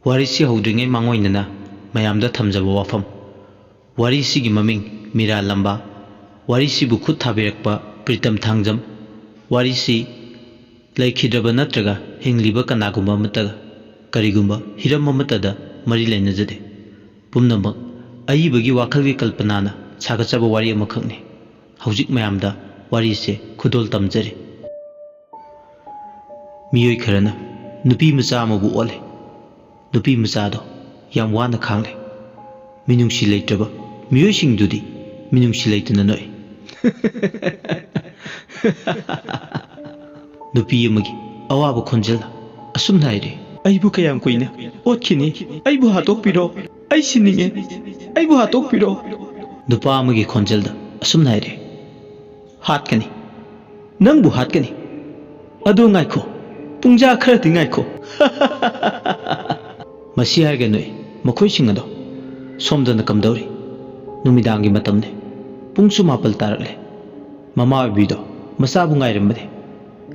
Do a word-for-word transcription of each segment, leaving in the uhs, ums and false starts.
ꯋꯥꯔꯤꯁꯤ ꯍꯧꯗ꯭ꯔꯤꯉꯩ ꯃꯥꯡꯑꯣꯏꯅꯅ ꯃꯌꯥꯝꯗ ꯊꯝꯖꯕ ꯋꯥꯐꯝ꯫ ꯋꯥꯔꯤꯁꯤꯒꯤ ꯃꯃꯤꯡ ꯃꯤꯔꯥ ꯂꯝꯕꯥ꯫ ꯋꯥꯔꯤꯁꯤꯕꯨ ꯈꯨꯠ ꯊꯥꯕꯤꯔꯛꯄ ꯄ꯭ꯔꯤꯇꯝ ꯊꯥꯡꯖꯝ꯫ ꯋꯥꯔꯤꯁꯤ ꯂꯩꯈꯤꯗ꯭ꯔꯕ ꯅꯠꯇ꯭ꯔꯒ ꯍꯤꯡꯂꯤꯕ ꯀꯅꯥꯒꯨꯝꯕ ꯑꯃꯠꯇꯒ ꯀꯔꯤꯒꯨꯝꯕ ꯍꯤꯔꯝ ꯑꯃꯠꯇꯗ ꯃꯔꯤ ꯂꯩꯅꯖꯗꯦ꯫ ꯄꯨꯝꯅꯃꯛ ꯑꯏꯕꯒꯤ ꯋꯥꯈꯜꯒꯤ ꯀꯜꯄꯅꯥꯅ ꯁꯥꯒꯠꯆꯕ ꯋꯥꯔꯤ ꯑꯃꯈꯛꯅꯤ꯫ ꯍꯧꯖꯤꯛ ꯃꯌꯥꯝꯗ ꯋꯥꯔꯤꯁꯦ ꯈꯨꯗꯣꯜ ꯇꯝꯖꯔꯤ꯫ ꯃꯤꯑꯣꯏ ꯈꯔꯅ ꯅꯨꯄꯤ ꯃꯆꯥ ꯑꯃꯕꯨ ꯑꯣꯠꯂꯦ꯫ ꯅꯨꯄꯤ ꯃꯆꯥꯗꯣ ꯌꯥꯝ ꯋꯥꯅ ꯈꯥꯡꯂꯦ꯫ ꯃꯤꯅꯨꯡꯁꯤ ꯂꯩꯇ꯭ꯔꯕ ꯃꯤꯑꯣꯏꯁꯤꯡꯗꯨꯗꯤ ꯃꯤꯅꯨꯡꯁꯤ ꯂꯩꯇꯅ ꯅꯣꯛꯏ꯫ ꯅꯨꯄꯤ ꯑꯃꯒꯤ ꯑꯋꯥꯕ ꯈꯣꯟꯖꯦꯜꯅ ꯑꯁꯨꯝꯅ ꯍꯥꯏꯔꯤ꯫ "ꯑꯩꯕꯨ ꯀꯌꯥꯝ ꯀꯨꯏꯅ ꯑꯣꯠꯈꯤꯅꯤ? ꯑꯩꯕꯨ ꯍꯥꯠꯇꯣꯛꯄꯤꯔꯣ꯫ ꯑꯩ ꯁꯤꯅꯤꯡꯉꯦ꯫ ꯑꯩꯕꯨ ꯍꯥꯠꯇꯣꯛꯄꯤꯔꯣ꯫" ꯅꯨꯄꯥ ꯑꯃꯒꯤ ꯈꯣꯟꯖꯦꯜꯗ ꯑꯁꯨꯝꯅ ꯍꯥꯏꯔꯤ꯫ "ꯍꯥꯠꯀꯅꯤ꯫ ꯅꯪꯕꯨ ꯍꯥꯠꯀꯅꯤ꯫ ꯑꯗꯣ ꯉꯥꯏꯈꯣ꯫ ꯄꯨꯡꯖꯥ ꯈꯔꯗꯤ ꯉꯥꯏꯈꯣ꯫" ꯃꯁꯤ ꯍꯥꯏꯔꯒ ꯅꯣꯛꯏ꯫ ꯃꯈꯣꯏꯁꯤꯡ ꯑꯗꯣ ꯁꯣꯝꯗꯅ ꯀꯝꯗꯧꯔꯤ? ꯅꯨꯃꯤꯗꯥꯡꯒꯤ ꯃꯇꯝꯅꯤ꯫ ꯄꯨꯡꯁꯨ ꯃꯥꯄꯜ ꯇꯥꯔꯛꯂꯦ꯫ ꯃꯃꯥ ꯑꯣꯏꯕꯤꯗꯣ ꯃꯆꯥꯕꯨ ꯉꯥꯏꯔꯝꯕꯅꯤ꯫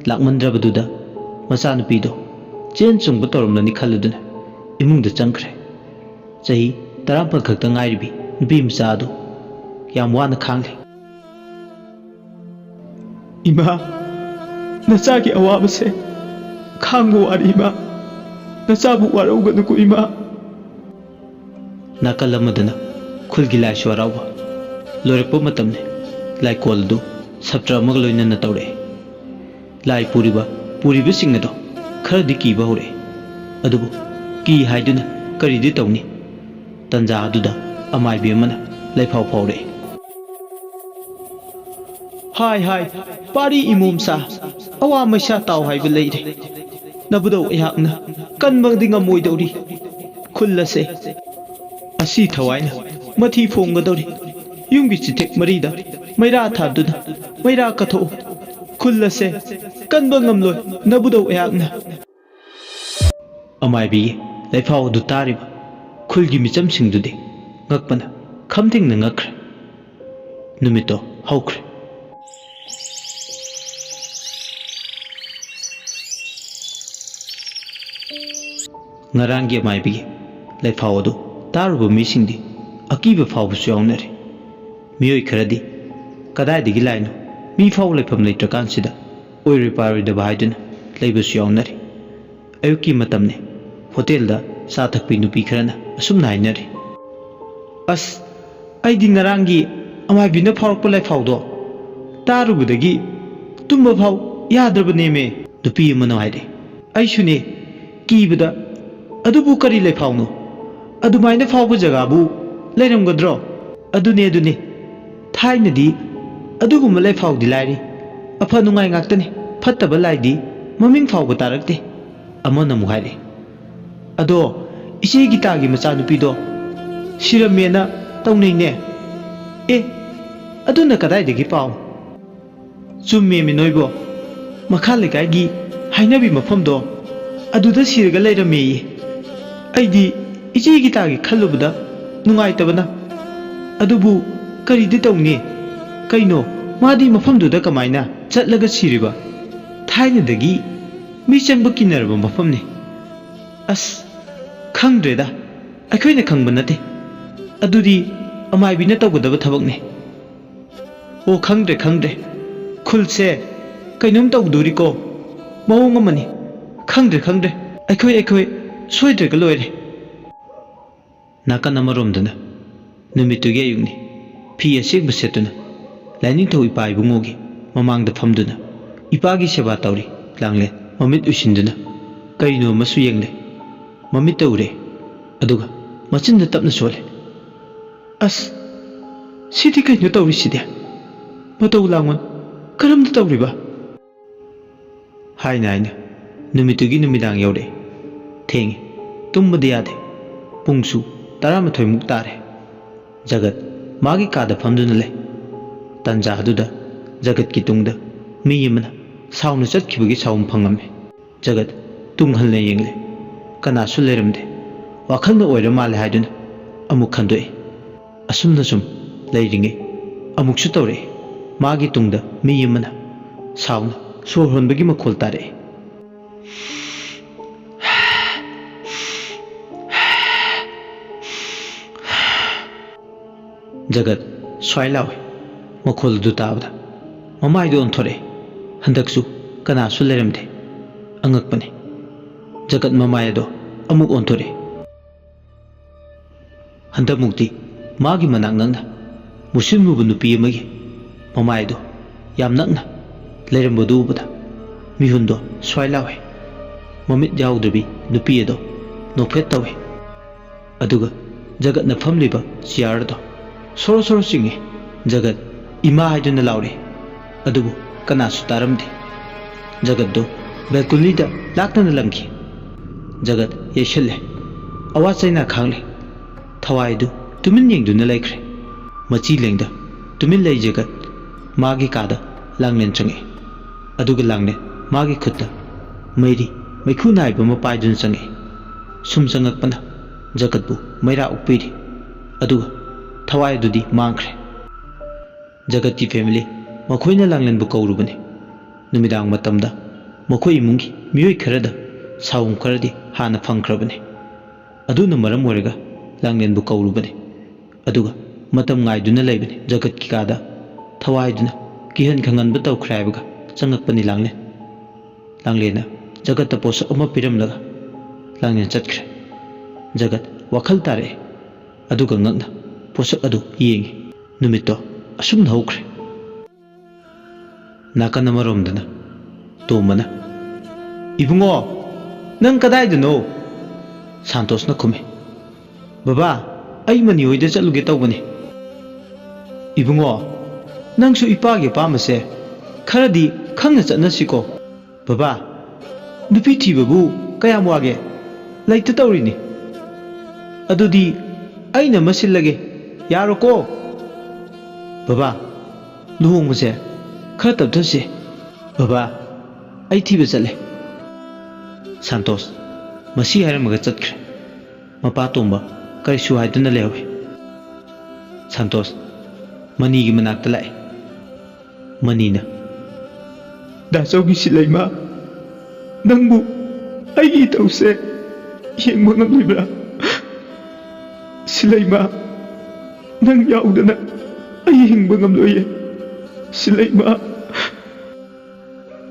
ꯂꯥꯛꯃꯟꯗ꯭ꯔꯕꯗꯨꯗ ꯃꯆꯥꯅꯨꯄꯤꯗꯣ ꯆꯦꯟ ꯆꯣꯡꯕ ꯇꯧꯔꯝꯂꯅꯤ ꯈꯜꯂꯗꯨꯅ ꯏꯃꯨꯡꯗ ꯆꯪꯈ꯭ꯔꯦ꯫ ꯆꯍꯤ ꯇꯔꯥꯃꯥꯄꯜ ꯈꯛꯇ ꯉꯥꯏꯔꯤꯕꯤ ꯅꯨꯄꯤ ꯃꯆꯥ ꯑꯗꯨ ꯌꯥꯝ ꯋꯥꯅ ꯈꯥꯡꯂꯤ꯫ "ꯏꯃꯥ, ꯅꯆꯥꯒꯤ ꯑꯋꯥꯕꯁꯦ ꯈꯥꯡꯕ ꯋꯥꯔꯦ ꯏꯃꯥ꯫ ꯅꯆꯥꯕꯨ ꯋꯥꯔꯧꯒꯅꯨꯀꯣ ꯏꯃꯥ꯫" ꯅꯥꯀꯜ ꯑꯃꯗꯅ ꯈꯨꯜꯒꯤ ꯂꯥꯏꯁꯨ ꯍꯔꯥꯎꯕ ꯂꯣꯏꯔꯛꯄ ꯃꯇꯝꯅꯤ꯫ ꯂꯥꯏꯀꯣꯜ ꯑꯗꯨ ꯁꯞꯇ꯭ꯔ ꯑꯃꯒ ꯂꯣꯏꯅꯅ ꯇꯧꯔꯛꯏ꯫ ꯂꯥꯏ ꯄꯨꯔꯤꯕ ꯄꯨꯔꯤꯕꯁꯤꯡ ꯑꯗꯣ ꯈꯔꯗꯤ ꯀꯤꯕ ꯍꯧꯔꯛꯏ꯫ ꯑꯗꯨꯕꯨ ꯀꯤ ꯍꯥꯏꯗꯨꯅ ꯀꯔꯤꯗꯤ ꯇꯧꯅꯤ? ꯇꯟꯖꯥ ꯑꯗꯨꯗ ꯑꯃꯥꯏꯕꯤ ꯑꯃꯅ ꯂꯥꯏꯐꯥꯎ ꯐꯥꯎꯔꯛꯏ꯫ "ꯍꯥꯏ ꯍꯥꯏ, ꯄꯥꯔꯤ ꯏꯃꯣꯝꯆꯥ, ꯑꯋꯥ ꯃꯩꯁꯥ ꯇꯥꯎ ꯍꯥꯏꯕ ꯂꯩꯔꯦ꯫ ꯅꯕꯨꯗꯧ ꯑꯩꯍꯥꯛꯅ ꯀꯟꯕꯗꯤ ꯉꯝꯃꯣꯏꯗꯧꯔꯤ꯫ ꯈꯨꯜ ꯑꯁꯦ ꯑꯁꯤ ꯊꯋꯥꯏꯅ ꯃꯊꯤ ꯐꯣꯡꯒꯗꯧꯔꯤ꯫ ꯌꯨꯝꯒꯤ ꯆꯤꯊꯦꯛ ꯃꯔꯤꯗ ꯃꯩꯔꯥ ꯊꯥꯗꯨꯅ ꯃꯩꯔꯥ ꯀꯠꯊꯣꯛꯎ꯫ ꯈꯨꯜ ꯑꯁꯦ ꯀꯟꯕ ꯉꯝꯂꯣꯏ ꯅꯕꯨꯗꯧ ꯑꯩꯍꯥꯛꯅ꯫" ꯑꯃꯥꯏꯕꯤꯒꯤ ꯂꯥꯏꯐꯥꯎ ꯑꯗꯨ ꯇꯥꯔꯤꯕ ꯈꯨꯜꯒꯤ ꯃꯤꯆꯝꯁꯤꯡꯗꯨꯗꯤ ꯉꯛꯄꯅ ꯈꯝꯊꯦꯡꯅ ꯉꯛꯈ꯭ꯔꯦ꯫ ꯅꯨꯃꯤꯠꯇꯣ ꯍꯧꯈ꯭ꯔꯦ꯫ ꯉꯔꯥꯡꯒꯤ ꯑꯃꯥꯏꯕꯤꯒꯤ ꯂꯩꯐꯥꯎ ꯑꯗꯨ ꯇꯥꯔꯨꯕ ꯃꯤꯁꯤꯡꯗꯤ ꯑꯀꯤꯕ ꯐꯥꯎꯕꯁꯨ ꯌꯥꯎꯅꯔꯤ꯫ ꯃꯤꯑꯣꯏ ꯈꯔꯗꯤ ꯀꯗꯥꯏꯗꯒꯤ ꯂꯥꯏꯅꯣ, ꯃꯤ ꯐꯥꯎ ꯂꯩꯐꯝ ꯂꯩꯇ꯭ꯔꯀꯥꯟꯁꯤꯗ ꯑꯣꯏꯔꯣꯏ ꯄꯥꯔꯣꯏꯗꯕ ꯍꯥꯏꯗꯨꯅ ꯂꯩꯕꯁꯨ ꯌꯥꯎꯅꯔꯤ꯫ ꯑꯌꯨꯛꯀꯤ ꯃꯇꯝꯅꯤ꯫ ꯍꯣꯇꯦꯜꯗ ꯆꯥ ꯊꯛꯄꯤ ꯅꯨꯄꯤ ꯈꯔꯅ ꯑꯁꯨꯝꯅ ꯍꯥꯏꯅꯔꯤ, "ꯑꯁ, ꯑꯩꯗꯤ ꯉꯔꯥꯡꯒꯤ ꯑꯃꯥꯏꯕꯤꯅ ꯐꯥꯎꯔꯛꯄ ꯂꯥꯏꯐꯥꯎꯗꯣ ꯇꯥꯔꯨꯕꯗꯒꯤ ꯇꯨꯝꯕ ꯐꯥꯎ ꯌꯥꯗ꯭ꯔꯕꯅꯦꯃꯦ"꯫ ꯅꯨꯄꯤ ꯑꯃꯅ ꯍꯥꯏꯔꯦ, "ꯑꯩꯁꯨꯅꯦ, ꯀꯤꯕꯗ ꯑꯗꯨꯕꯨ ꯀꯔꯤ ꯂꯩꯐꯥꯎꯅꯣ? ꯑꯗꯨꯃꯥꯏꯅ ꯐꯥꯎꯕ ꯖꯒꯥꯕꯨ ꯂꯩꯔꯝꯒꯗ꯭ꯔꯣ?" "ꯑꯗꯨꯅꯦ, ꯑꯗꯨꯅꯦ꯫ ꯊꯥꯏꯅꯗꯤ ꯑꯗꯨꯒꯨꯝꯕ ꯂꯩꯐꯥꯎꯗꯤ ꯂꯥꯏꯔꯤ, ꯑꯐ ꯅꯨꯡꯉꯥꯏ ꯉꯥꯛꯇꯅꯤ, ꯐꯠꯇꯕ ꯂꯥꯏꯗꯤ ꯃꯃꯤꯡ ꯐꯥꯎꯕ ꯇꯥꯔꯛꯇꯦ"꯫ ꯑꯃꯅ ꯑꯃꯨꯛ ꯍꯥꯏꯔꯛꯏ, "ꯑꯗꯣ ꯏꯆꯦ ꯒꯤꯇꯥꯒꯤ ꯃꯆꯥꯅꯨꯄꯤꯗꯣ ꯁꯤꯔꯝꯃꯦꯅ ꯇꯧꯅꯩꯅꯦ"꯫ "ꯑꯦ, ꯑꯗꯨꯅ ꯀꯗꯥꯏꯗꯒꯤ ꯄꯥꯎ?" "ꯆꯨꯝꯃꯦꯃꯤ ꯅꯣꯏꯕꯣ, ꯃꯈꯥ ꯂꯩꯀꯥꯏꯒꯤ ꯍꯥꯏꯅꯕꯤ ꯃꯐꯝꯗꯣ ꯑꯗꯨꯗ ꯁꯤꯔꯒ ꯂꯩꯔꯝꯃꯦꯌꯦ꯫ ꯑꯩꯗꯤ ꯏꯆꯦ ꯒꯤꯇꯥꯒꯤ ꯈꯜꯂꯨꯕꯗ ꯅꯨꯡꯉꯥꯏꯇꯕꯅ꯫ ꯑꯗꯨꯕꯨ ꯀꯔꯤꯗꯤ ꯇꯧꯅꯤ? ꯀꯩꯅꯣ, ꯃꯥꯗꯤ ꯃꯐꯝꯗꯨꯗ ꯀꯃꯥꯏꯅ ꯆꯠꯂꯒ ꯁꯤꯔꯤꯕ? ꯊꯥꯏꯅꯗꯒꯤ ꯃꯤ ꯆꯪꯕ ꯀꯤꯅꯔꯕ ꯃꯐꯝꯅꯤ꯫ ꯑꯁ, ꯈꯪꯗ꯭ꯔꯦꯗ, ꯑꯩꯈꯣꯏꯅ ꯈꯪꯕ ꯅꯠꯇꯦ꯫ ꯑꯗꯨꯗꯤ ꯑꯃꯥꯏꯕꯤꯅ ꯇꯧꯒꯗꯕ ꯊꯕꯛꯅꯤ"꯫ "ꯑꯣ, ꯈꯪꯗ꯭ꯔꯦ, ꯈꯪꯗ꯭ꯔꯦ꯫ ꯈꯨꯜꯁꯦ ꯀꯩꯅꯣꯝ ꯇꯧꯗꯣꯔꯤꯀꯣ꯫ ꯃꯑꯣꯡ ꯑꯃꯅꯤ꯫ ꯈꯪꯗ꯭ꯔꯦ, ꯈꯪꯗ꯭ꯔꯦ꯫ ꯑꯩꯈꯣꯏ, ꯑꯩꯈꯣꯏ ꯁꯣꯏꯗ꯭ꯔꯒ ꯂꯣꯏꯔꯦ"꯫ ꯅꯥꯀꯟ ꯑꯃꯔꯣꯝꯗꯅ ꯅꯨꯃꯤꯠꯇꯨꯒꯤ ꯑꯌꯨꯛꯅꯤ꯫ ꯐꯤ ꯑꯁꯦꯡꯕ ꯁꯦꯠꯇꯨꯅ ꯂꯥꯏꯅꯤꯡꯊꯧ ꯏꯄꯥ ꯏꯕꯨꯡꯉꯣꯒꯤ ꯃꯃꯥꯡꯗ ꯐꯝꯗꯨꯅ ꯏꯄꯥꯒꯤ ꯁꯦꯕꯥ ꯇꯧꯔꯤ ꯂꯥꯡꯂꯦꯟ ꯃꯃꯤꯠ ꯎꯏꯁꯤꯟꯗꯨꯅ ꯀꯔꯤꯅꯣ ꯑꯃꯁꯨ ꯌꯦꯡꯂꯦ꯫ ꯃꯃꯤꯠꯇ ꯎꯔꯦ, ꯑꯗꯨꯒ ꯃꯆꯤꯟꯗ ꯇꯞꯅ ꯁꯣꯜꯂꯦ꯫ "ꯑꯁ, ꯁꯤꯗꯤ ꯀꯩꯅꯣ ꯇꯧꯔꯤꯁꯤꯗꯤ? ꯃꯇꯧ ꯂꯥꯡꯉꯣꯟ ꯀꯔꯝꯅ ꯇꯧꯔꯤꯕ?" ꯍꯥꯏꯅ ꯍꯥꯏꯅ ꯅꯨꯃꯤꯠꯇꯨꯒꯤ ꯅꯨꯃꯤꯗꯥꯡ ꯌꯧꯔꯛꯑꯦ꯫ ꯊꯦꯡꯉꯦ, ꯇꯨꯝꯕꯗꯤ ꯌꯥꯗꯦ꯫ ꯄꯨꯡꯁꯨ ꯇꯔꯥꯃꯥꯊꯣꯏꯃꯨꯛ ꯇꯥꯔꯦ꯫ ꯖꯒꯠ ꯃꯥꯒꯤ ꯀꯥꯗ ꯐꯝꯗꯨꯅ ꯂꯩ꯫ ꯇꯟꯖꯥ ꯑꯗꯨꯗ ꯖꯒꯠꯀꯤ ꯇꯨꯡꯗ ꯃꯤ ꯑꯃꯅ ꯁꯥꯎꯅ ꯆꯠꯈꯤꯕꯒꯤ ꯁꯥꯎꯝ ꯐꯪꯉꯝꯃꯤ꯫ ꯖꯒꯠ ꯇꯨꯡ ꯍꯟꯅ ꯌꯦꯡꯂꯦ꯫ ꯀꯅꯥꯁꯨ ꯂꯩꯔꯝꯗꯦ꯫ ꯋꯥꯈꯜꯅ ꯑꯣꯏꯔ ꯃꯥꯜꯂꯦ ꯍꯥꯏꯗꯨꯅ ꯑꯃꯨꯛ ꯈꯟꯗꯣꯛꯏ꯫ ꯑꯁꯨꯝꯅ ꯁꯨꯝ ꯂꯩꯔꯤꯉꯩ ꯑꯃꯨꯛꯁꯨ ꯇꯧꯔꯛꯏ꯫ ꯃꯥꯒꯤ ꯇꯨꯡꯗ ꯃꯤ ꯑꯃꯅ ꯁꯥꯎꯅ ꯁꯣꯔ ꯍꯣꯟꯕꯒꯤ ꯃꯈꯣꯜ ꯇꯥꯔꯛꯏ꯫ ꯖꯒꯠ ꯁ꯭ꯋꯥꯏ ꯂꯥꯎꯏ꯫ ꯃꯈꯣꯜ ꯑꯗꯨ ꯇꯥꯕꯗ ꯃꯃꯥꯏꯗꯨ ꯑꯣꯟꯊꯣꯔꯛꯏ꯫ ꯍꯟꯗꯛꯁꯨ ꯀꯅꯥꯁꯨ ꯂꯩꯔꯝꯗꯦ꯫ ꯑꯉꯛꯄꯅꯤ꯫ ꯖꯒꯠ ꯃꯃꯥꯏ ꯑꯗꯣ ꯑꯃꯨꯛ ꯑꯣꯟꯊꯣꯔꯛꯏ꯫ ꯍꯟꯗꯛꯃꯨꯛꯇꯤ ꯃꯥꯒꯤ ꯃꯅꯥꯛ ꯅꯛꯅ ꯃꯨꯁꯤꯟ ꯃꯨꯕ ꯅꯨꯄꯤ ꯑꯃꯒꯤ ꯃꯃꯥꯏꯗꯣ ꯌꯥꯝ ꯅꯛꯅ ꯂꯩꯔꯝꯕꯗꯨ ꯎꯕꯗ ꯃꯤꯍꯨꯟꯗꯣ ꯁ꯭ꯋꯥꯏ ꯂꯥꯎꯏ꯫ ꯃꯃꯤꯠ ꯌꯥꯎꯗ꯭ꯔꯕꯤ ꯅꯨꯄꯤ ꯑꯗꯣ ꯅꯣꯛꯐꯦꯠ ꯇꯧꯏ꯫ ꯑꯗꯨꯒ ꯖꯒꯠꯅ ꯐꯝꯂꯤꯕ ꯆꯤꯌꯥꯔ ꯑꯗꯣ ꯁꯣꯔꯣ ꯁꯣꯔꯣ ꯆꯤꯡꯏ꯫ ꯖꯒꯠ "ꯏꯃꯥ" ꯍꯥꯏꯗꯨꯅ ꯂꯥꯎꯔꯛꯏ꯫ ꯑꯗꯨꯕꯨ ꯀꯅꯥꯁꯨ ꯇꯥꯔꯝꯗꯦ꯫ ꯖꯒꯠꯇꯨ ꯕꯦꯜꯀꯣꯅꯤꯗ ꯂꯥꯛꯇꯅ ꯂꯪꯈꯤ꯫ ꯖꯒꯠ ꯌꯩꯁꯜꯂꯦ꯫ ꯑꯋꯥ ꯆꯩꯅꯥ ꯈꯥꯡꯂꯦ꯫ ꯊꯋꯥꯏꯗꯨ ꯇꯨꯃꯤꯟ ꯌꯦꯡꯗꯨꯅ ꯂꯩꯈ꯭ꯔꯦ꯫ ꯃꯆꯤ ꯂꯦꯡꯗ ꯇꯨꯃꯤꯟ ꯂꯩ ꯖꯒꯠ꯫ ꯃꯥꯒꯤ ꯀꯥꯗ ꯂꯥꯡꯂꯦꯟ ꯆꯪꯉꯛꯏ꯫ ꯑꯗꯨꯒ ꯂꯥꯡꯂꯦꯟ ꯃꯥꯒꯤ ꯈꯨꯠꯇ ꯃꯩꯔꯤ ꯃꯩꯈꯨ ꯅꯥꯏꯕ ꯑꯃ ꯄꯥꯏꯗꯨꯅ ꯆꯪꯉꯛꯏ꯫ ꯁꯨꯝ ꯆꯪꯉꯛꯄꯅ ꯖꯒꯠꯄꯨ ꯃꯩꯔꯥ ꯑꯣꯛꯄꯤꯔꯤ꯫ ꯑꯗꯨꯒ ꯊꯋꯥꯏ ꯑꯗꯨꯗꯤ ꯃꯥꯡꯈ꯭ꯔꯦ꯫ ꯖꯒꯠꯀꯤ ꯐꯦꯃꯤꯂꯤ ꯃꯈꯣꯏꯅ ꯂꯥꯡꯂꯦꯟꯕꯨ ꯀꯧꯔꯨꯕꯅꯤ꯫ ꯅꯨꯃꯤꯗꯥꯡ ꯃꯇꯝꯗ ꯃꯈꯣꯏ ꯏꯃꯨꯡꯒꯤ ꯃꯤꯑꯣꯏ ꯈꯔꯗ ꯁꯥꯎꯝ ꯈꯔꯗꯤ ꯍꯥꯟꯅ ꯐꯪꯈ꯭ꯔꯕꯅꯤ꯫ ꯑꯗꯨꯅ ꯃꯔꯝ ꯑꯣꯏꯔꯒ ꯂꯥꯡꯂꯦꯟꯕꯨ ꯀꯧꯔꯨꯕꯅꯤ꯫ ꯑꯗꯨꯒ ꯃꯇꯝ ꯉꯥꯏꯗꯨꯅ ꯂꯩꯕꯅꯤ꯫ ꯖꯒꯠꯀꯤ ꯀꯥꯗ ꯊꯋꯥꯏꯗꯨꯅ ꯀꯤꯍꯟ ꯈꯪꯍꯟꯕ ꯇꯧꯈ꯭ꯔꯦ ꯍꯥꯏꯕꯒ ꯆꯪꯉꯛꯄꯅꯤ ꯂꯥꯡꯂꯦꯟ꯫ ꯂꯥꯡꯂꯦꯟꯅ ꯖꯒꯠꯇ ꯄꯣꯠꯁꯛ ꯑꯃ ꯄꯤꯔꯝꯂꯒ ꯂꯥꯡꯂꯦꯟ ꯆꯠꯈ꯭ꯔꯦ꯫ ꯖꯒꯠ ꯋꯥꯈꯜ ꯇꯥꯔꯛꯑꯦ꯫ ꯑꯗꯨꯒ ꯉꯛꯅ ꯄꯣꯠꯁꯛ ꯑꯗꯨ ꯌꯦꯡꯉꯤ꯫ ꯅꯨꯃꯤꯠꯇꯣ ꯑꯁꯨꯝꯅ ꯍꯧꯈ꯭ꯔꯦ꯫ ꯅꯥꯀꯟ ꯑꯃꯔꯣꯝꯗꯅ ꯇꯣꯝꯕꯅ, "ꯏꯕꯨꯡꯉꯣ, ꯅꯪ ꯀꯗꯥꯏꯗꯅꯣ?" ꯁꯥꯟꯇꯣꯁꯅ ꯈꯨꯝꯃꯤ, "ꯕꯕꯥ, ꯑꯩ ꯃꯅꯤ ꯍꯣꯏꯗ ꯆꯠꯂꯨꯒꯦ ꯇꯧꯕꯅꯤ꯫" "ꯏꯕꯨꯡꯉꯣ, ꯅꯪꯁꯨ ꯏꯄꯥꯒꯤ ꯑꯄꯥꯝꯕꯁꯦ ꯈꯔꯗꯤ ꯈꯪꯅ ꯆꯠꯅꯁꯤꯀꯣ꯫ ꯕꯕꯥ, ꯅꯨꯄꯤ ꯊꯤꯕꯕꯨ ꯀꯌꯥꯝ ꯋꯥꯒꯦ? ꯂꯩꯇ ꯇꯧꯔꯤꯅꯤ꯫ ꯑꯗꯨꯗꯤ ꯑꯩꯅ ꯑꯃ ꯁꯤꯜꯂꯒꯦ, ꯌꯥꯔꯣꯀꯣ?" "ꯕꯕꯥ, ꯂꯨꯍꯣꯡꯕꯁꯦ ꯈꯔ ꯇꯞꯊꯁꯤ꯫ ꯕꯕꯥ, ꯑꯩ ꯊꯤꯕ ꯆꯠꯂꯦ꯫" ꯁꯥꯟꯇꯣꯁ ꯃꯁꯤ ꯍꯥꯏꯔꯝꯃꯒ ꯆꯠꯈ꯭ꯔꯦ꯫ ꯃꯄꯥ ꯇꯣꯝꯕ ꯀꯔꯤꯁꯨ ꯍꯥꯏꯗꯨꯅ ꯂꯩꯍꯧꯏ꯫ ꯁꯥꯟꯇꯣꯁ ꯃꯅꯤꯒꯤ ꯃꯅꯥꯛꯇ ꯂꯥꯛꯏ꯫ ꯃꯅꯤꯅ, "ꯗꯥꯆꯧꯒꯤ ꯁꯤꯂꯩꯃ, ꯅꯪꯕꯨ ꯑꯩꯒꯤ ꯏꯇꯧꯁꯦ ꯌꯦꯡꯕ ꯉꯝꯂꯤꯕ꯭ꯔꯥ? ꯁꯤꯂꯩꯃ, ꯅꯪ ꯌꯥꯎꯗꯅ ꯑꯩ ꯍꯤꯡꯕ ꯉꯝꯂꯣꯏꯌꯦ, ꯁꯤꯂꯩꯃ꯫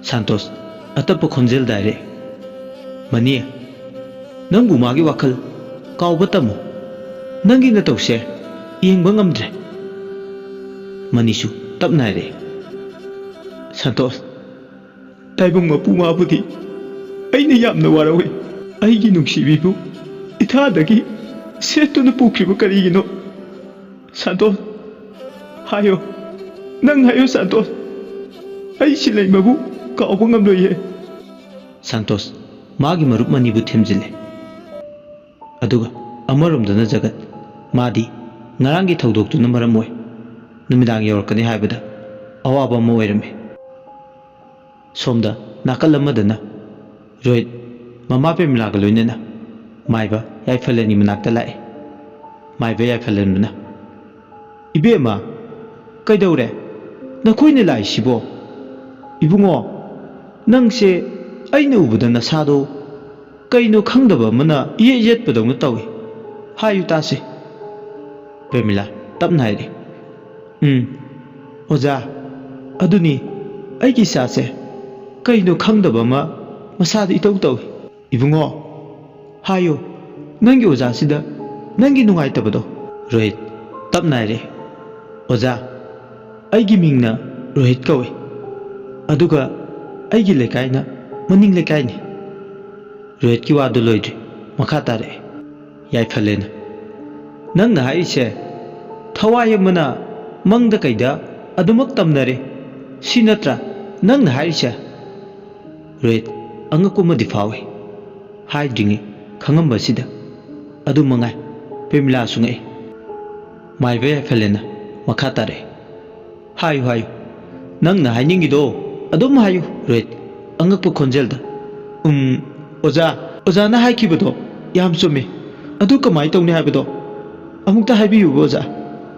ꯁꯥꯟꯇꯣꯁ ꯑꯇꯞꯄ ꯈꯣꯟꯖꯦꯜꯗ ꯍꯥꯏꯔꯛꯑꯦ, "ꯃꯅꯤ, ꯅꯪꯕꯨ ꯃꯥꯒꯤ ꯋꯥꯈꯜ ꯀꯥꯎꯕ ꯇꯝꯃꯨ꯫ ꯅꯪꯒꯤ ꯅꯇꯧꯁꯦ ꯌꯦꯡꯕ ꯉꯝꯗ꯭ꯔꯦ꯫" ꯃꯅꯤꯁꯨ ꯇꯞꯅ ꯍꯥꯏꯔꯛꯑꯦ, "ꯁꯥꯟꯇꯣꯁ, ꯇꯥꯏꯕꯪ ꯃꯄꯨ ꯃꯥꯕꯨꯗꯤ ꯑꯩꯅ ꯌꯥꯝꯅ ꯋꯥꯔꯧꯏ꯫ ꯑꯩꯒꯤ ꯅꯨꯡꯁꯤꯕꯤꯕꯨ ꯏꯊꯥꯗꯒꯤ ꯁꯦꯠꯇꯨꯅ ꯄꯨꯈ꯭ꯔꯤꯕ ꯀꯔꯤꯒꯤꯅꯣ? ꯁꯥꯟꯇꯣꯁ, ꯍꯥꯏꯌꯣ, ꯅꯪ ꯍꯥꯏꯌꯣ ꯁꯥꯟꯇꯣꯁ, ꯑꯩ ꯁꯤꯂꯩꯃꯕꯨ ꯀꯥꯎꯕ ꯉꯝꯂꯣꯏꯌꯦ꯫" ꯁꯥꯟꯇꯣꯁ ꯃꯥꯒꯤ ꯃꯔꯨꯞ ꯃꯅꯤꯕꯨ ꯊꯦꯝꯖꯤꯜꯂꯦ꯫ ꯑꯗꯨꯒ ꯑꯃꯔꯣꯝꯗꯅ ꯖꯒꯠ, ꯃꯥꯗꯤ ꯉꯔꯥꯡꯒꯤ ꯊꯧꯗꯣꯛꯇꯨꯅ ꯃꯔꯝ ꯑꯣꯏ ꯅꯨꯃꯤꯗꯥꯡ ꯌꯧꯔꯛꯀꯅꯤ ꯍꯥꯏꯕꯗ ꯑꯋꯥꯕ ꯑꯃ ꯑꯣꯏꯔꯝꯃꯤ꯫ ꯁꯣꯝꯗ ꯅꯥꯀꯜ ꯑꯃꯗꯅ ꯔꯣꯍꯤꯠ ꯃꯃꯥ ꯄ꯭ꯔꯦꯃꯤꯂꯥꯒ ꯂꯣꯏꯅꯅ ꯃꯥꯏꯕ ꯌꯥꯏꯐꯂꯦꯟꯒꯤ ꯃꯅꯥꯛꯇ ꯂꯥꯛꯑꯦ꯫ ꯃꯥꯏꯕ ꯌꯥꯏꯐꯂꯦꯟꯕꯅ, "ꯏꯕꯦꯝꯃ, ꯀꯩꯗꯧꯔꯦ? ꯅꯈꯣꯏꯅ ꯂꯥꯛꯏꯁꯤꯕꯣ? ꯏꯕꯨꯡꯉꯣ, ꯅꯪꯁꯦ ꯑꯩꯅ ꯎꯕꯗ ꯅꯁꯥꯗꯣ ꯀꯩꯅꯣ ꯈꯪꯗꯕ ꯑꯃꯅ ꯏꯌꯦꯠ ꯌꯦꯠꯄꯗꯧꯅ ꯇꯧꯏ꯫ ꯍꯥꯏꯌꯨ ꯇꯥꯁꯦ꯫" ꯄ꯭ꯔꯦꯃꯤꯂꯥ ꯇꯞꯅ ꯍꯥꯏꯔꯛꯏ, "ꯎꯝ, ꯑꯣꯖꯥ, ꯑꯗꯨꯅꯤ, ꯑꯩꯒꯤ ꯏꯆꯥꯁꯦ ꯀꯩꯅꯣ ꯈꯪꯗꯕ ꯑꯃ ꯃꯁꯥꯗ ꯏꯇꯧ ꯇꯧꯏ꯫" "ꯏꯕꯨꯡꯉꯣ, ꯍꯥꯏꯌꯨ, ꯅꯪꯒꯤ ꯑꯣꯖꯥꯁꯤꯗ ꯅꯪꯒꯤ ꯅꯨꯡꯉꯥꯏꯇꯕꯗꯣ꯫" ꯔꯣꯍꯤꯠ ꯇꯞꯅ ꯍꯥꯏꯔꯛꯏ, "ꯑꯣꯖꯥ, ꯑꯩꯒꯤ ꯃꯤꯡꯅ ꯔꯣꯍꯤꯠ ꯀꯧꯏ, ꯑꯗꯨꯒ ꯑꯩꯒꯤ ꯂꯩꯀꯥꯏꯅ ꯃꯅꯤꯡ ꯂꯩꯀꯥꯏꯅꯤ꯫" ꯔꯣꯍꯤꯠꯀꯤ ꯋꯥꯗꯨ ꯂꯣꯏꯗ꯭ꯔꯤ, ꯃꯈꯥ ꯇꯥꯔꯛꯑꯦ꯫ ꯌꯥꯏꯐꯂꯦꯟꯅ, "ꯅꯪꯅ ꯍꯥꯏꯔꯤꯁꯦ ꯊꯋꯥꯏ ꯑꯃꯅ ꯃꯪꯗ ꯀꯩꯗ ꯑꯗꯨꯃꯛ ꯇꯝꯅꯔꯦ, ꯁꯤ ꯅꯠꯇ꯭ꯔꯥ ꯅꯪꯅ ꯍꯥꯏꯔꯤꯁꯦ?" ꯔꯣꯍꯤꯠ ꯑꯉꯛꯄ ꯑꯃꯗꯤ ꯐꯥꯎꯏ꯫ ꯍꯥꯏꯗ꯭ꯔꯤꯉꯩ ꯈꯪꯉꯝꯕꯁꯤꯗ꯫ ꯑꯗꯨ ꯃꯉꯥꯏ, ꯄ꯭ꯔꯦꯃꯤꯂꯥꯁꯨ ꯉꯛꯏ꯫ ꯃꯥꯏꯕ ꯌꯥꯏꯐꯂꯦꯟꯅ ꯃꯈꯥ ꯇꯥꯔꯛꯏ, "ꯍꯥꯏꯌꯨ, ꯍꯥꯏꯌꯨ, ꯅꯪꯅ ꯍꯥꯏꯅꯤꯡꯉꯤꯗꯣ ꯑꯗꯨꯝ ꯍꯥꯏꯌꯨ, ꯔꯣꯍꯤꯠ꯫" ꯑꯉꯛꯄ ꯈꯣꯟꯖꯦꯜꯗ, "ꯎꯝ, ꯑꯣꯖꯥ, ꯑꯣꯖꯥꯅ ꯍꯥꯏꯈꯤꯕꯗꯣ ꯌꯥꯝ ꯆꯨꯝꯃꯤ꯫ ꯑꯗꯨ ꯀꯃꯥꯏꯅ ꯇꯧꯅꯤ ꯍꯥꯏꯕꯗꯣ ꯑꯃꯨꯛꯇ ꯍꯥꯏꯕꯤꯌꯨꯕ, ꯑꯣꯖꯥ꯫"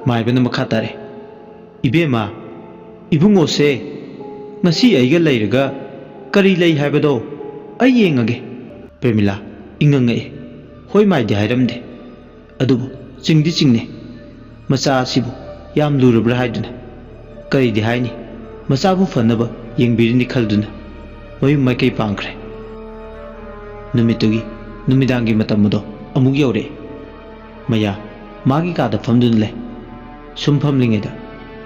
ꯃꯥꯏꯕꯅ ꯃꯈꯥ ꯇꯥꯔꯛꯏ, "ꯏꯕꯦꯝꯃ, ꯏꯕꯨꯡꯉꯣꯁꯦ ꯉꯁꯤ ꯑꯩꯒ ꯂꯩꯔꯒ ꯀꯔꯤ ꯂꯩ ꯍꯥꯏꯕꯗꯣ ꯑꯩ ꯌꯦꯡꯉꯒꯦ꯫" ꯄ꯭ꯔꯦꯃꯤꯂꯥ ꯏꯉꯛ ꯉꯛꯏ꯫ ꯍꯣꯏ ꯃꯥꯏꯗꯤ ꯍꯥꯏꯔꯝꯗꯦ, ꯑꯗꯨꯕꯨ ꯆꯤꯡꯗꯤ ꯆꯤꯡꯅꯩ꯫ ꯃꯆꯥ ꯑꯁꯤꯕꯨ ꯌꯥꯝ ꯂꯨꯔꯕ꯭ꯔꯥ ꯍꯥꯏꯗꯨꯅ꯫ ꯀꯔꯤꯗꯤ ꯍꯥꯏꯅꯤ, ꯃꯆꯥꯕꯨ ꯐꯅꯕ ꯌꯦꯡꯕꯤꯔꯤꯅꯤ ꯈꯜꯗꯨꯅ ꯃꯌꯨꯝ ꯃꯥꯏꯀꯩ ꯄꯥꯡꯈ꯭ꯔꯦ꯫ ꯅꯨꯃꯤꯠꯇꯨꯒꯤ ꯅꯨꯃꯤꯗꯥꯡꯒꯤ ꯃꯇꯝ ꯑꯗꯣ ꯑꯃꯨꯛ ꯌꯧꯔꯛꯑꯦ꯫ ꯃꯌꯥ ꯃꯥꯒꯤ ꯀꯥꯗ ꯐꯝꯗꯨꯅ ꯂꯩ꯫ ꯁꯨꯝ ꯐꯝꯂꯤꯉꯩꯗ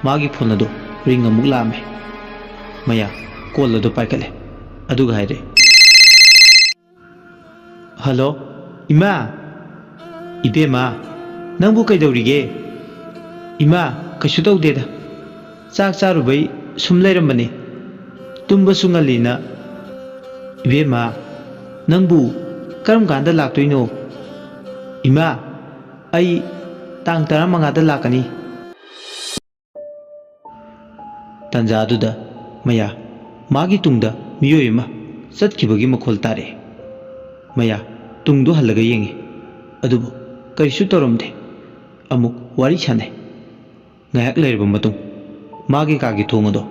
ꯃꯥꯒꯤ ꯐꯣꯟ ꯑꯗꯨ ꯔꯤꯡ ꯑꯃꯨꯛ ꯂꯥꯛꯑꯝꯃꯦ꯫ ꯃꯌꯥ ꯀꯣꯜ ꯑꯗꯨ ꯄꯥꯏꯈꯠꯂꯦ, ꯑꯗꯨꯒ ꯍꯥꯏꯔꯛꯑꯦ, "ꯍꯜꯂꯣ, ꯏꯃꯥ!" "ꯏꯕꯦꯝꯃ, ꯅꯪꯕꯨ ꯀꯩꯗꯧꯔꯤꯒꯦ?" "ꯏꯃꯥ, ꯀꯩꯁꯨ ꯇꯧꯗꯦꯗ꯫ ꯆꯥꯛ ꯆꯥꯔꯨꯕꯩ ꯁꯨꯝ ꯂꯩꯔꯝꯕꯅꯤ꯫ ꯇꯨꯝꯕꯁꯨ ꯉꯜꯂꯤꯅ꯫" "ꯏꯕꯦꯝꯃ, ꯅꯪꯕꯨ ꯀꯔꯝ ꯀꯥꯟꯗ ꯂꯥꯛꯇꯣꯏꯅꯣ?" "ꯏꯃꯥ, ꯑꯩ ꯇꯥꯡ ꯇꯔꯥꯃꯉꯥꯗ ꯂꯥꯛꯀꯅꯤ꯫" ꯇꯥꯟꯖꯥꯗꯨꯗ ꯃꯌꯥ ꯃꯥꯒꯤ ꯇꯨꯡꯗ ꯃꯤꯑꯣꯏ ꯑꯃ ꯆꯠꯈꯤꯕꯒꯤ ꯃꯈꯣꯜ ꯇꯥꯔꯛꯑꯦ꯫ ꯃꯌꯥ ꯇꯨꯡꯗꯨ ꯍꯜꯂꯒ ꯌꯦꯡꯉꯤ, ꯑꯗꯨꯕꯨ ꯀꯔꯤꯁꯨ ꯇꯧꯔꯝꯗꯦ꯫ ꯑꯃꯨꯛ ꯋꯥꯔꯤ ꯁꯥꯟꯅꯩ꯫ ꯉꯥꯏꯍꯥꯛ ꯂꯩꯔꯕ ꯃꯇꯨꯡ, ꯃꯥꯒꯤ ꯀꯥꯒꯤ ꯊꯣꯡ ꯑꯗꯣ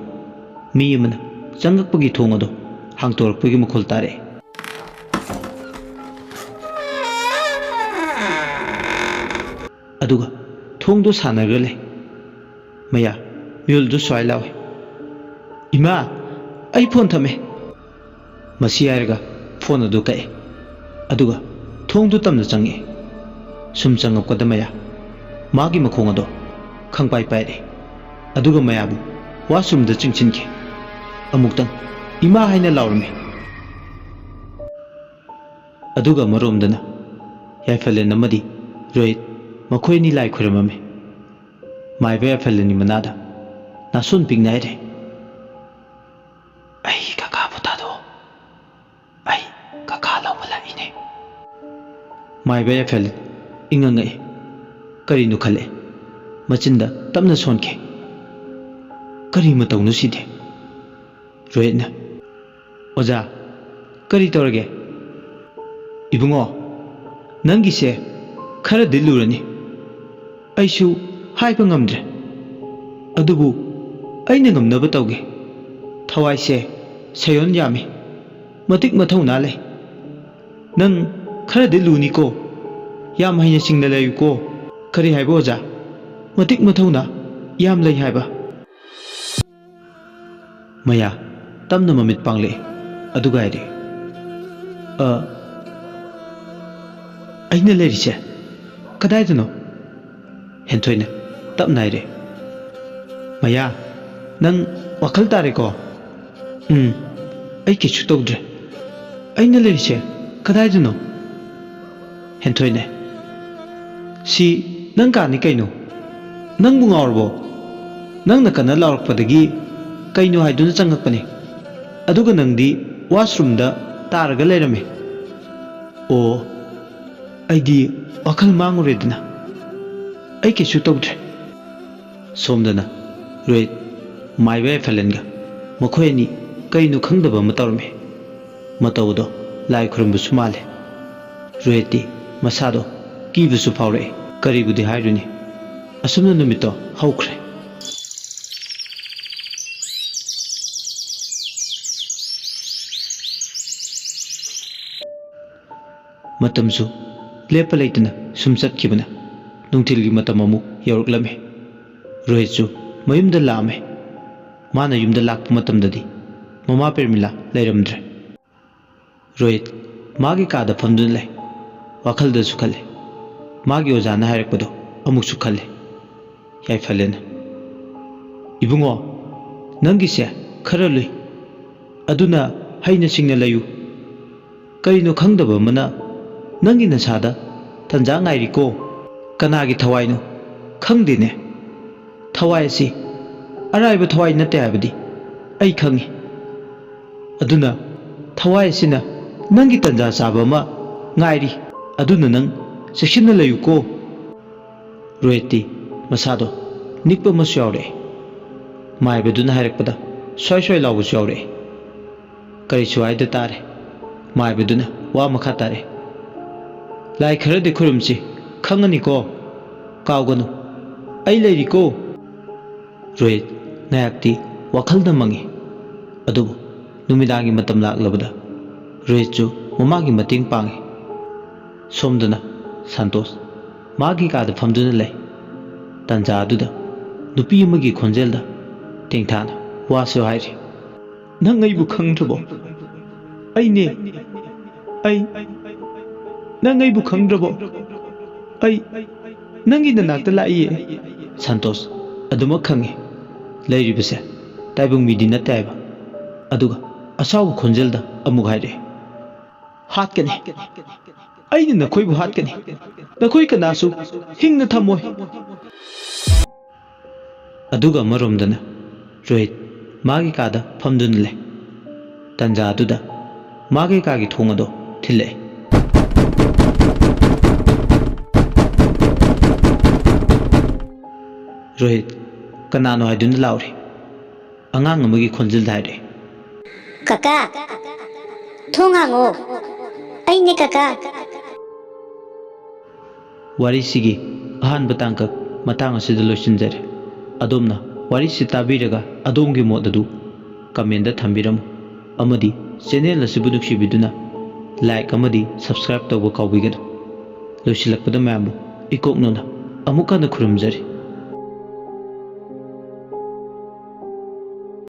ꯃꯤ ꯑꯃꯅ ꯆꯪꯉꯛꯄꯒꯤ ꯊꯣꯡ ꯑꯗꯣ ꯍꯥꯡꯇꯣꯔꯛꯄꯒꯤ ꯃꯈꯣꯜ ꯇꯥꯔꯛꯑꯦ꯫ ꯑꯗꯨꯒ ꯊꯣꯡꯗꯣ ꯁꯥꯟꯅꯔꯒ ꯂꯩ꯫ ꯃꯌꯥ ꯃꯤꯍꯨꯜꯗꯨ ꯁ꯭ꯋꯥꯏ ꯂꯥꯎꯏ, "ꯏꯃꯥ, ꯑꯩ ꯐꯣꯟ ꯊꯝꯃꯦ꯫" ꯃꯁꯤ ꯍꯥꯏꯔꯒ ꯐꯣꯟ ꯑꯗꯨ ꯀꯛꯑꯦ, ꯑꯗꯨꯒ ꯊꯣꯡꯗꯨ ꯇꯝꯅ ꯆꯪꯉꯛꯑꯦ꯫ ꯁꯨꯝ ꯆꯪꯉꯛꯄꯗ ꯃꯌꯥ ꯃꯥꯒꯤ ꯃꯈꯣꯡ ꯑꯗꯣ ꯈꯪꯄꯥꯏ ꯄꯥꯏꯔꯛꯑꯦ, ꯑꯗꯨꯒ ꯃꯌꯥꯕꯨ ꯋꯥꯁꯔꯨꯝꯗ ꯆꯤꯡꯁꯤꯟꯈꯤ꯫ ꯑꯃꯨꯛꯇꯪ "ꯏꯃꯥ" ꯍꯥꯏꯅ ꯂꯥꯎꯔꯝꯃꯤ꯫ ꯑꯗꯨꯒ ꯑꯃꯔꯣꯝꯗꯅ ꯌꯥꯏꯐꯂꯦꯟ ꯑꯃꯗꯤ ꯔꯣꯍꯤꯠ ꯃꯈꯣꯏ ꯑꯅꯤ ꯂꯥꯏ ꯈꯨꯔꯨꯝꯃꯝꯃꯤ꯫ ꯃꯥꯏꯕ ꯌꯥꯏꯐꯂꯦꯟꯒꯤ ꯃꯅꯥꯗ ꯅꯥꯁꯣꯟ ꯄꯤꯛꯅ ꯍꯥꯏꯔꯦ, "ꯑꯩ ꯀꯀꯥꯕꯨ ꯊꯥꯗꯣꯛꯑꯣ꯫ ꯑꯩ ꯀꯀꯥ ꯂꯧꯕ ꯂꯥꯛꯏꯅꯦ꯫" ꯃꯥꯏꯕ ꯌꯥꯏꯐꯂꯦꯟ ꯏꯉꯛ ꯉꯛꯏ꯫ ꯀꯔꯤꯅꯣ ꯈꯜꯂꯛꯏ꯫ ꯃꯆꯤꯟꯗ ꯇꯞꯅ ꯁꯣꯟꯈꯤ꯫ "ꯀꯔꯤ ꯃꯇꯧꯅꯣ ꯁꯤꯗꯤ?" ꯔꯣꯍꯤꯠꯅ, "ꯑꯣꯖꯥ, ꯀꯔꯤ ꯇꯧꯔꯒꯦ?" "ꯏꯕꯨꯡꯉꯣ, ꯅꯪꯒꯤꯁꯦ ꯈꯔꯗꯤ ꯂꯨꯔꯅꯤ꯫ ꯑꯩꯁꯨ ꯍꯥꯏꯕ ꯉꯝꯗ꯭ꯔꯦ꯫ ꯑꯗꯨꯕꯨ ꯑꯩꯅ ꯉꯝꯅꯕ ꯇꯧꯒꯦ꯫ ꯊꯋꯥꯏꯁꯦ ꯁꯌꯣꯟ ꯌꯥꯝꯃꯤ, ꯃꯇꯤꯛ ꯃꯊꯧꯅꯥ ꯂꯩ꯫ ꯅꯪ ꯈꯔꯗꯤ ꯂꯨꯅꯤꯀꯣ꯫ ꯌꯥꯝ ꯍꯩꯅ ꯁꯤꯡꯅ ꯂꯩꯌꯨꯀꯣ꯫" "ꯀꯔꯤ ꯍꯥꯏꯕ, ꯑꯣꯖꯥ?" ꯃꯇꯤꯛ ꯃꯊꯧꯅꯥ ꯌꯥꯝ ꯂꯩ ꯍꯥꯏꯕ꯫ ꯃꯌꯥ ꯇꯞꯅ ꯃꯃꯤꯠ ꯄꯥꯡꯂꯛꯏ, ꯑꯗꯨꯒ ꯍꯥꯏꯔꯤ, "ꯑ, ꯑꯩꯅ ꯂꯩꯔꯤꯁꯦ ꯀꯗꯥꯏꯗꯅꯣ?" ꯍꯦꯟꯊꯣꯏꯅ ꯇꯞꯅ ꯍꯥꯏꯔꯦ, "ꯃꯌꯥ, ꯅꯪ ꯋꯥꯈꯜ ꯇꯥꯔꯦꯀꯣ?" "ꯎꯝ, ꯑꯩ ꯀꯩꯁꯨ ꯇꯧꯗ꯭ꯔꯦ꯫ ꯑꯩꯅ ꯂꯩꯔꯤꯁꯦ ꯀꯗꯥꯏꯗꯅꯣ?" ꯍꯦꯟꯊꯣꯏꯅ, "ꯁꯤ ꯅꯪ ꯀꯥꯅꯤ ꯀꯩꯅꯣ? ꯅꯪꯕꯨ ꯉꯥꯎꯔꯕꯣ? ꯅꯪꯅ ꯀꯟꯅ ꯂꯥꯎꯔꯛꯄꯗꯒꯤ ꯀꯩꯅꯣ ꯍꯥꯏꯗꯨꯅ ꯆꯪꯉꯛꯄꯅꯤ꯫ ꯑꯗꯨꯒ ꯅꯪꯗꯤ ꯋꯥꯁꯔꯨꯝꯗ ꯇꯥꯔꯒ ꯂꯩꯔꯝꯃꯤ꯫ ꯑꯣ, ꯑꯩꯗꯤ ꯋꯥꯈꯜ ꯃꯥꯡꯉꯨꯔꯦꯗꯅ꯫ ꯑꯩ ꯀꯩꯁꯨ ꯇꯧꯗ꯭ꯔꯦ꯫" ꯁꯣꯝꯗꯅ ꯔꯣꯍꯤꯠ, ꯃꯥꯏꯕ ꯌꯥꯏꯐꯂꯦꯟꯒ ꯃꯈꯣꯏ ꯑꯅꯤ ꯀꯩꯅꯣ ꯈꯪꯗꯕ ꯑꯃ ꯇꯧꯔꯝꯃꯤ꯫ ꯃꯇꯧꯗꯣ ꯂꯥꯏ ꯈꯨꯔꯨꯝꯕꯁꯨ ꯃꯥꯜꯂꯦ꯫ ꯔꯣꯍꯤꯠꯇꯤ ꯃꯁꯥꯗꯣ ꯀꯤꯕꯁꯨ ꯐꯥꯎꯔꯛꯏ꯫ ꯀꯔꯤꯕꯨꯗꯤ ꯍꯥꯏꯔꯨꯅꯤ? ꯑꯁꯨꯝꯅ ꯅꯨꯃꯤꯠꯇꯣ ꯍꯧꯈ꯭ꯔꯦ꯫ ꯃꯇꯝꯁꯨ ꯂꯦꯞꯄ ꯂꯩꯇꯅ ꯁꯨꯝ ꯆꯠꯈꯤꯕꯅ ꯅꯨꯡꯊꯤꯜꯒꯤ ꯃꯇꯝ ꯑꯃꯨꯛ ꯌꯧꯔꯛꯂꯝꯃꯤ꯫ ꯔꯣꯍꯤꯠꯁꯨ ꯃꯌꯨꯝꯗ ꯂꯥꯛꯑꯝꯃꯤ꯫ ꯃꯥꯅ ꯌꯨꯝꯗ ꯂꯥꯛꯄ ꯃꯇꯝꯗꯗꯤ ꯃꯃꯥ ꯄ꯭ꯔꯦꯃꯤꯂꯥ ꯂꯩꯔꯝꯗ꯭ꯔꯦ꯫ ꯔꯣꯍꯤꯠ ꯃꯥꯒꯤ ꯀꯥꯗ ꯐꯝꯗꯨꯅ ꯂꯩ꯫ ꯋꯥꯈꯜꯗꯁꯨ ꯈꯜꯂꯤ꯫ ꯃꯥꯒꯤ ꯑꯣꯖꯥꯅ ꯍꯥꯏꯔꯛꯄꯗꯣ ꯑꯃꯨꯛꯁꯨ ꯈꯜꯂꯤ꯫ ꯌꯥꯏꯐꯂꯦꯟꯅ, "ꯏꯕꯨꯡꯉꯣ, ꯅꯪꯒꯤꯁꯦ ꯈꯔ ꯂꯨꯏ꯫ ꯑꯗꯨꯅ ꯍꯩꯅ ꯁꯤꯡꯅ ꯂꯩꯌꯨ꯫ ꯀꯔꯤꯅꯣ ꯈꯪꯗꯕ ꯑꯃꯅ ꯅꯪꯒꯤ ꯅꯁꯥꯗ ꯇꯟꯖꯥ ꯉꯥꯏꯔꯤꯀꯣ꯫ ꯀꯅꯥꯒꯤ ꯊꯋꯥꯏꯅꯣ ꯈꯪꯗꯦꯅꯦ꯫ ꯊꯋꯥꯏ ꯑꯁꯤ ꯑꯔꯥꯏꯕ ꯊꯋꯥꯏ ꯅꯠꯇꯦ ꯍꯥꯏꯕꯗꯤ ꯑꯩ ꯈꯪꯉꯤ꯫ ꯑꯗꯨꯅ ꯊꯋꯥꯏ ꯑꯁꯤꯅ ꯅꯪꯒꯤ ꯇꯟꯖꯥ ꯆꯥꯕ ꯑꯃ ꯉꯥꯏꯔꯤ꯫ ꯑꯗꯨꯅ ꯅꯪ ꯆꯦꯛꯁꯤꯟꯅ ꯂꯩꯌꯨꯀꯣ꯫" ꯔꯣꯍꯤꯠꯇꯤ ꯃꯁꯥꯗꯣ ꯅꯤꯛꯄ ꯑꯃꯁꯨ ꯌꯥꯎꯔꯛꯑꯦ꯫ ꯃꯥꯏꯕꯗꯨꯅ ꯍꯥꯏꯔꯛꯄꯗ ꯁ꯭ꯋꯥꯏ ꯁ꯭ꯋꯥꯏ ꯂꯥꯎꯕꯁꯨ ꯌꯥꯎꯔꯛꯑꯦ꯫ ꯀꯔꯤꯁꯨ ꯍꯥꯏꯗ ꯇꯥꯔꯦ꯫ ꯃꯥꯏꯕꯗꯨꯅ ꯋꯥ ꯃꯈꯥ ꯇꯥꯔꯛꯑꯦ, "ꯂꯥꯏ ꯈꯔꯗꯤ ꯈꯨꯔꯨꯝꯁꯤ, ꯈꯪꯉꯅꯤꯀꯣ? ꯀꯥꯎꯒꯅꯨ, ꯑꯩ ꯂꯩꯔꯤꯀꯣ꯫" ꯔꯣꯍꯤꯠ ꯉꯥꯏꯍꯥꯛꯇꯤ ꯋꯥꯈꯜꯗ ꯃꯪꯉꯤ꯫ ꯑꯗꯨꯕꯨ ꯅꯨꯃꯤꯗꯥꯡꯒꯤ ꯃꯇꯝ ꯂꯥꯛꯂꯕꯗ ꯔꯣꯍꯤꯠꯁꯨ ꯃꯃꯥꯒꯤ ꯃꯇꯦꯡ ꯄꯥꯡꯉꯤ꯫ ꯁꯣꯝꯗꯅ ꯁꯥꯟꯇꯣꯁ ꯃꯥꯒꯤ ꯀꯥꯗ ꯐꯝꯗꯨꯅ ꯂꯩ꯫ ꯇꯥꯟꯖꯥ ꯑꯗꯨꯗ ꯅꯨꯄꯤ ꯑꯃꯒꯤ ꯈꯣꯟꯖꯦꯜꯗ ꯇꯦꯡꯊꯥꯅ ꯋꯥꯁꯨ ꯍꯥꯏꯔꯤ꯫ "ꯅꯪ ꯑꯩꯕꯨ ꯈꯪꯗ꯭ꯔꯕꯣ? ꯑꯩꯅꯦ, ꯑꯩ, ꯅꯪ ꯑꯩꯕꯨ ꯈꯪꯗ꯭ꯔꯕꯣ? ꯑꯩ ꯅꯪꯒꯤ ꯅꯅꯥꯛꯇ ꯂꯥꯛꯏꯌꯦ꯫" ꯁꯟꯇꯣꯁ ꯑꯗꯨꯃꯛ ꯈꯪꯉꯤ꯫ ꯂꯩꯔꯤꯕꯁꯦ ꯇꯥꯏꯕꯪ ꯃꯤꯗꯤ ꯅꯠꯇꯦ ꯍꯥꯏꯕ꯫ ꯑꯗꯨꯒ ꯑꯁꯥꯎꯕ ꯈꯣꯟꯖꯦꯜꯗ ꯑꯃꯨꯛ ꯍꯥꯏꯔꯛꯑꯦ, "ꯍꯥꯠꯀꯅꯤ꯫ ꯑꯩꯅ ꯅꯈꯣꯏꯕꯨ ꯍꯥꯠꯀꯅꯤ꯫ ꯅꯈꯣꯏ ꯀꯅꯥꯁꯨ ꯍꯤꯡꯅ ꯊꯝꯃꯣꯏ꯫" ꯑꯗꯨꯒ ꯑꯃꯔꯣꯝꯗꯅ ꯔꯣꯍꯤꯠ ꯃꯥꯒꯤ ꯀꯥꯗ ꯐꯝꯗꯨꯅ ꯂꯩ꯫ ꯇꯟꯖꯥ ꯑꯗꯨꯗ ꯃꯥꯒꯤ ꯀꯥꯒꯤ ꯊꯣꯡ ꯑꯗꯣ ꯊꯤꯜꯂꯛꯏ꯫ ꯔꯣꯍꯤꯠ ꯀꯅꯥꯅꯣ ꯍꯥꯏꯗꯨꯅ ꯂꯥꯎꯔꯤ꯫ ꯑꯉꯥꯡ ꯑꯃꯒꯤ ꯈꯣꯟꯖꯦꯜꯗ ꯍꯥꯏꯔꯛꯏ꯫ "ꯀꯀꯥ, ꯊꯣꯡ ꯍꯥꯡꯉꯣ꯫ ꯑꯩꯅꯦ ꯀꯀꯥ꯫" ꯋꯥꯔꯤꯁꯤꯒꯤ ꯑꯍꯥꯟꯕ ꯇꯥꯡꯀꯛ ꯃꯇꯥꯡ ꯑꯁꯤꯗ ꯂꯣꯏꯁꯤꯟꯖꯔꯦ꯫ ꯑꯗꯣꯝꯅ ꯋꯥꯔꯤꯁꯤ ꯇꯥꯕꯤꯔꯒ ꯑꯗꯣꯝꯒꯤ ꯃꯣꯠ ꯑꯗꯨ ꯀꯃꯦꯟꯗ ꯊꯝꯕꯤꯔꯝꯃꯨ, ꯑꯃꯗꯤ ꯆꯦꯅꯦꯜ ꯑꯁꯤꯕꯨ ꯅꯨꯡꯁꯤꯕꯤꯗꯨꯅ ꯂꯥꯏꯛ ꯑꯃꯗꯤ ꯁꯕꯁꯀ꯭ꯔꯥꯏꯕ ꯇꯧꯕ ꯀꯥꯎꯕꯤꯒꯅꯨ꯫ ꯂꯣꯏꯁꯤꯜꯂꯛꯄꯗ ꯃꯌꯥꯝꯕꯨ ꯏꯀꯣꯛꯅꯅ ꯑꯃꯨꯛ ꯍꯟꯅ ꯈꯨꯔꯨꯝꯖꯔꯤ꯫